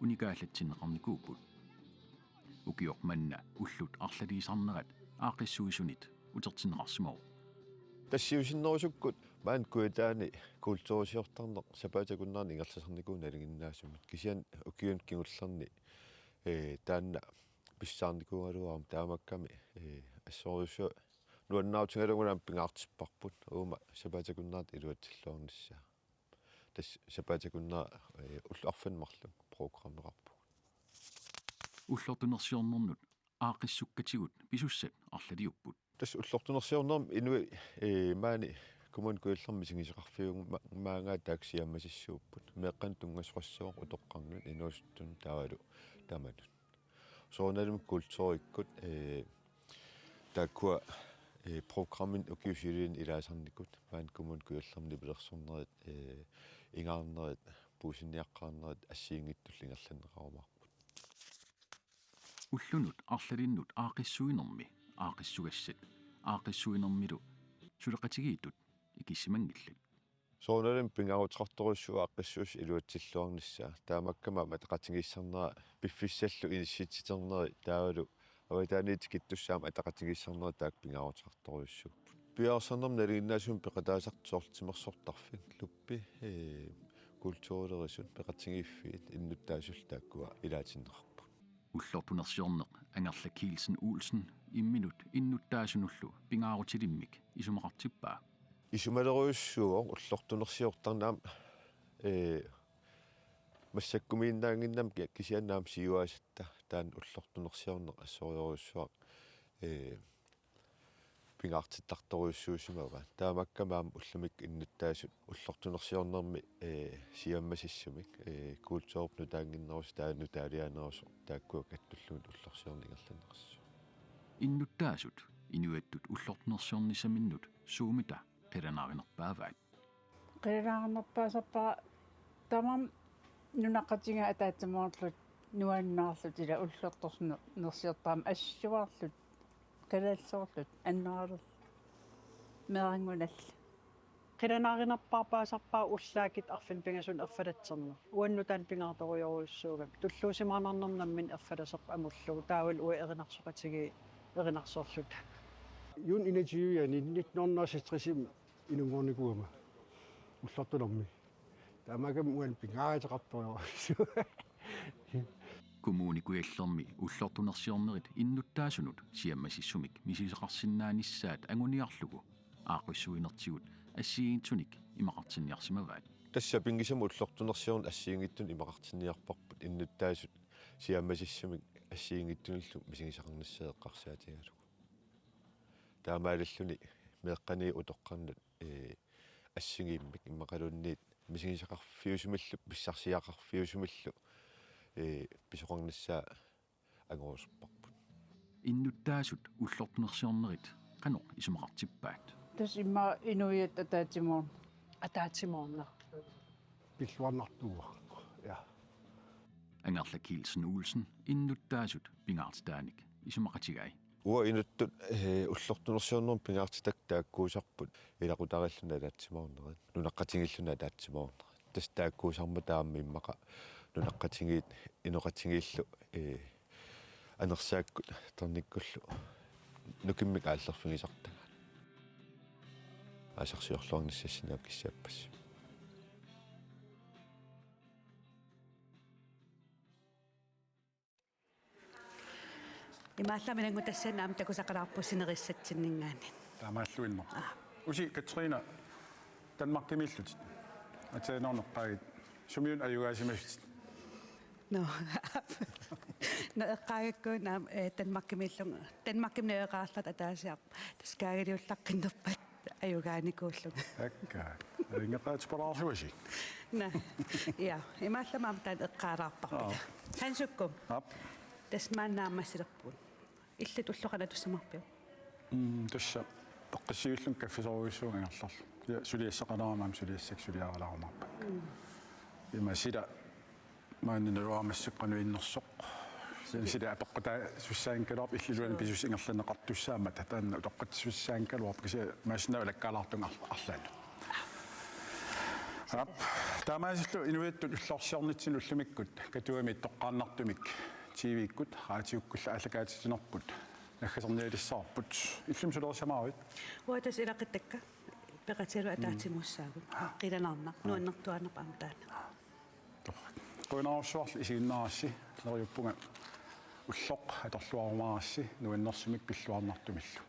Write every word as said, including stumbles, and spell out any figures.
unikaallatsinneqarnikuupput. Ukioq manna ullut arlaliisarnerat aaqqissuisunit utertinneqarsimavoq. Tassa siusinnerusukkut maani Kujataani kulturisiortarneq sapaatip akunnerani ingerlasarnikuuvoq nalinginnaasumik. Kisianni ukiuni kingullerni, ee, taanna pissaarnikuugaluarami taamaakkami, ee, assorujussuaq nuannaarutigalugu aamma pingaartipparput uuma sapaatip akunnerata iluatsilluarnissaa. Tassa sapaatip akunnera, ee, ullut arfineq-marluk programmeqarpugut. Ullortunersiornernut aaqqissukkatigut pisussat arlaliupput. Tassa ullortunersiornermi inuit, ee, maani Kommune Kujallermi misigisaqarfiumaagaat taakku siammasissuupput. Meeqqanut tunngasoqassooq utoqqarnut, inuusuttunut taavalu tamanut. Soorunalimi kulturikkut, ee, taakkua, ee, programmit ukiut siuliini ilaasarnikut maani Kommune Kujallermi nipilersornerit, ee, ingaarnerit, puisinniaqqaarnerit assigiinngitsullu ingerlanneqarumaarput. Ullunut arlalinnut aaqqissuinermi aaqqissugassat aaqqissuinermilu suleqatigiittut ikissimanngillat. Soorunalimi pingaaruteqartorujussuuvoq aaqqissuussat iluatsilluarnissaa. Taamaakkami aamma ataqatigiissarnera piffissallu inissitsiternerit taavalu avataaniit tikittussaammat ataqatigiissarnerit taakku pingaaruteqartorujussuupput. Piareersarnermi nalinginnaasumik peqataasartut soorlu timersortarfik, luppi, ee, kulturerisut, peqatigiiffiit, innuttaasullu taakkua ilaatinneqarput. Ullortunersiorneq Angerlaq Kielsen Olsen imminut innuttaasunullu pingaarutilimmik isumaqartippaa. Isumalerujussuuvoq ullortunersiortarneq aamma, ee, massakkumiinnaannginnami ki-, kisianni aamma siuaasatta taanna ullortunersiorneq assorujussuaq, ee, pingaartittartorujussuusimavaa. Taamaakkami aamma ullumikkut innuttaasut ullortunersiornermi, ee, siammasissumik, ee, kulturip nutaannginnerusoq taava nutaaliaanerusoq taakkua kattullugit ullorsiorneq ingerlanneqassaaq. Innuttaasut inuiattut ullortunersiornissaminnut suumita qilanaarinerpaavaat? Qilanaarinerpaasarpara tamarmik nunaqqatigiit ataatsimoorlutik nuannaarlutik ila ullortunersiortarami assuarlutik kalaallisoorlutik annaalerlutik meeranngunallu. Qilanaarinerpaasarpara ullaakkut arfineq-pingasunut erfalatserneq. Uannut taanna pingaartorujussuugami. Tulluusimaarnarnermi nammineq erfalaserput amullugu. Taavalu uagut erinarsoqatigiit erinarsorluta. Jun enogtyve-ani nitten hundrede og seksogtres-imi inunngornikuugama ullortunermi. Taamaakkami uani pingaaruteqartorujussuuvoq. Kommune Kujallermi ullortunersiornerit innuttaasunut siammasissumik misigisaqarsinnaanissaat anguniarlugu aaqqissuinertigut assigiinngitsunik imaqartinniarsimavaat. Tassa sapinngisamik ullortunersiorneq assigiinngitsunik imaqartinniarparput innuttaasut siammasissumik assigiinngitsunillu misigisaqarnissaat eqqarsaatigalugu. Taamaalilluni meeqqaniit utoqqarnut, ee, assigiimmik immaqaluunniit misigisaqarfiusumillu pissarsiaqarfiusumillu, ee, pisoqarnissaa angorusuppara. Innuttaasut ullortunersiornerit qanoq isumaqartippaat? Tassa immaqa inuiattut ataatsimoorneq. Ataatsimoorneq. Pilluarnartuuvoq. Ja. Angerlaq Kielsen Olsen innuttaasut pingaartitaanik isumaqatigai. Uagut inuttut, ee, ullortunersiornermi pingaartitakka taakkuusarput ilaqutariilluni ataatsimoornerit, nunaqqatigiilluni ataatsimoornerit. Tassa taakkuusarmata aamma immaqa nunaqqatigiit inoqatigiillu, ee, anersaakkut tarnikkullu nukimmik aallerfigisartagaat. Aasarsiorluarnissassinnaapput kissaappassi. Imaallaat ilanngutassinnaammata takusaqalaarpugut sinerissatsinninngaanniit. Taamaalluinnaq. Aa. Usi Katrine, Danmarkimiillutit. Aatsaat inuuneq eqqaagit. Sumiluunniit ajugaasimavutit? Nå. Nå, eqqaagakku aamma, eh, Danmarkimiillunga. Danmarkimi najugaqarluta ataasiarput. Tassa kaagiliullaqqinnerpaat ajugaanikuullunga. Akka. Ingerlaatipalaarluasi. Nå. Ja, imaallaat aamma taanna eqqaalaarparput. Aa. Hans Ukku. Aap. Tassa maanna naammassilerpugut. Illit ulloq qanoq tussamarpiuk? Mm, tassa peqqissiviillunga kaffisorujussuuvunga ingerlallugu. Ja, suliassaqalaarama aamma suliassakka suliaralaarumaarpakka. Mm. Ima sila maani naluara massakkut qanoq innersoq. Sila apeqqutaasussaagaluarpoq illit iluani pisussat ingerlanneqartussaammata taanna utoqqatsissagaluarpoq kisianni maassinnaavoq ilakkaalaartunga arla-, arlaannut. Aap, taamaasillu inuiattut ullorsiornitsinni ullumikkut Katuami toqqaannartumik T V-kkut, raatiukkullu aallakaatitsinerput naggasernialissavarput. Illimmi sulerissamaarit? Uanga tassa ilaquttakka peqatigalugu ataatsimoorpugut. Qilanaarnaq, nuannertuaannarpoq aamma taanna. Torrak. Qujanarsuaq isiginnaarassi, neriuppunga ulloq atorluarumaarassi nuannersumik pilluarnartumillu.